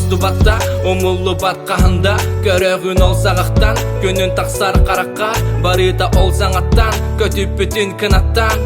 Устубатта, умуллубат хаһан да. Көрөҕүн ол саҕахтан, күнүн тахсар харахха. Барыта ол саҥаттан, көтүппүтүн кынаттан.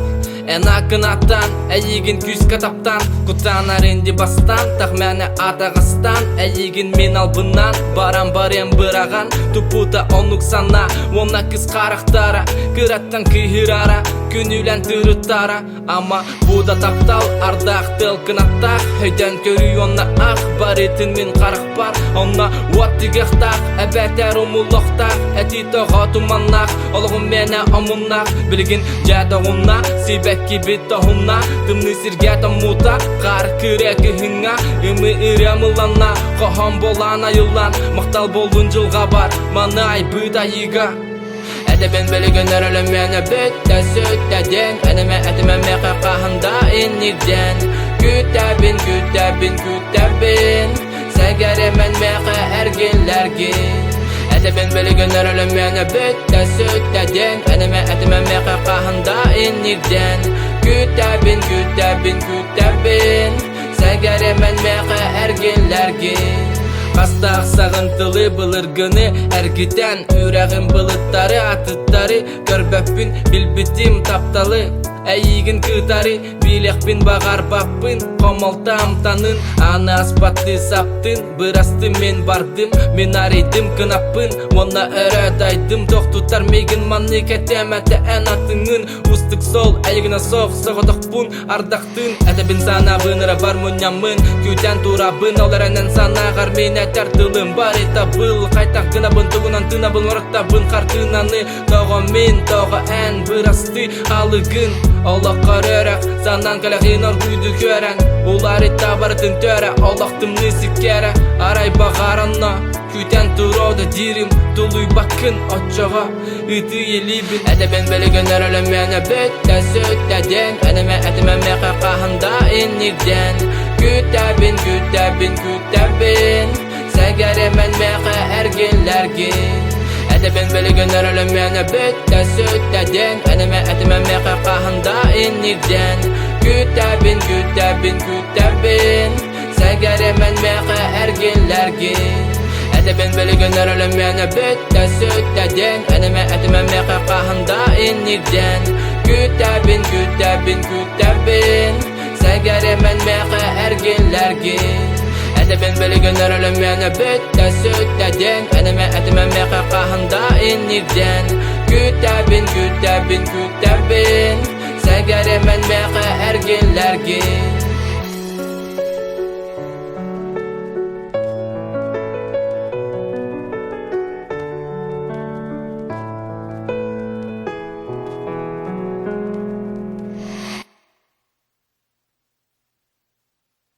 Эн акынаттан, эйигин күүскэ таптаан. Куттанар инди бастаан, тахмээнэ атаҕастаан. Эйигин мин албыннаан, баран барыам быраҕан. Туппута оннук санаа, уонна кыс харахтара. Кыраттан кыыһырара, күнүүлэн тырыттара. Ама бу да таптал, ардаах тыал кынаттаах. Өйдөөн көрүү уонна ах, барытын мин харахпар. Онно уот тыгыахтаах, эбэтэр умуллохтаах. Этии тоҕо туманнаах, олоҕум миэнэ омуннаах. Билигин дьэ тоҕунна, сибэккибит тоһунна. Тымныы сиргэ томмута, хаар кырыа кыһыҥҥа. Ымы ырыа мылланна, хоһоон буолан айыллан. Махтал буоллун дьылҕабар, маны айбыт айыыга. Этэбин билигин өрөлөмүөнэ бүттэ сүттэ диэн. Энимэ этимэ миэхэ хаһан да инник диэн. Күүтэбин, күүтэбин, күүтэбин. Сэгэримэн миэхэ эргиллэргин. Этэбин билигин өрөлөмүөнэ бүттэ сүттэ диэн. Энимэ этимэ миэхэ хаһан да инник диэн. Күүтэбин, күүтэбин, күүтэбин. Сэгэримэн миэхэ эргиллэргин. Хастаах саҕын тылы былыргыны эргитэн, үрэҕин былыттары атыттары көрбөппүн, билбитим тапталы. Эйиигин кытары билиэхпин баҕарбаппын, хомолто амтанын аны аспаттыы саптын. Бырасты мин бардым, мин арыйдым кынаппын уонна өрө дайдым. Тохтутар миигин маннык этэмэтэ эн атыҥын. Устук сол, эйигинэ суох соҕотохпун ардахтыын. Этэбин санаабын ырабар мунньаммын, күүтэн турабын. Ол эрэнэн санааҕар мин этэр тылым барыта был. Хайтах гынабын, тугунан тыынабын, ураттабын хартыынаны. Тоҕо мин, тоҕо эн бырастыы алыгын. Олоххо өрөх, санаан кэлэхин оргуйду көрөн. Уларыта барытын төрө, олох тымныы сиккэрэ. Арай баҕаранна, күүтэн туруода диирим. Тулуйбаккын оччоҕо ытыы илиибин. Этэбин билигин өрөлөмүөнэ бүттэ сүттэ диэн. Энимэ этимэ миэхэ хаһан да инник диэн. Күүтэбин, күүтэбин, күүтэбин. Сэгэримэн миэхэ эргиллэргин. Этэбин билигин өрөлөмүөнэ бүттэ сүттэ диэн. Энимэ этимэ миэхэ хаһан да инник диэн. Күүтэбин, күүтэбин, күүтэбин. Сэгэримэн миэхэ эргиллэргин. Этэбин билигин өрөлөмүөнэ бүттэ сүттэ диэн. Энимэ этимэ миэхэ хаһан да инник диэн. Күүтэбин, күүтэбин, күүтэбин. Сэгэримэн миэхэ эргиллэргин. Этэбин билигин өрөлөмүөнэ бүттэ сүттэ диэн. Энимэ этимэ миэхэ хаһан да инник диэн. Күүтэбин, күүтэбин, күүтэбин. Сэгэримэн миэхэ эргиллэргин.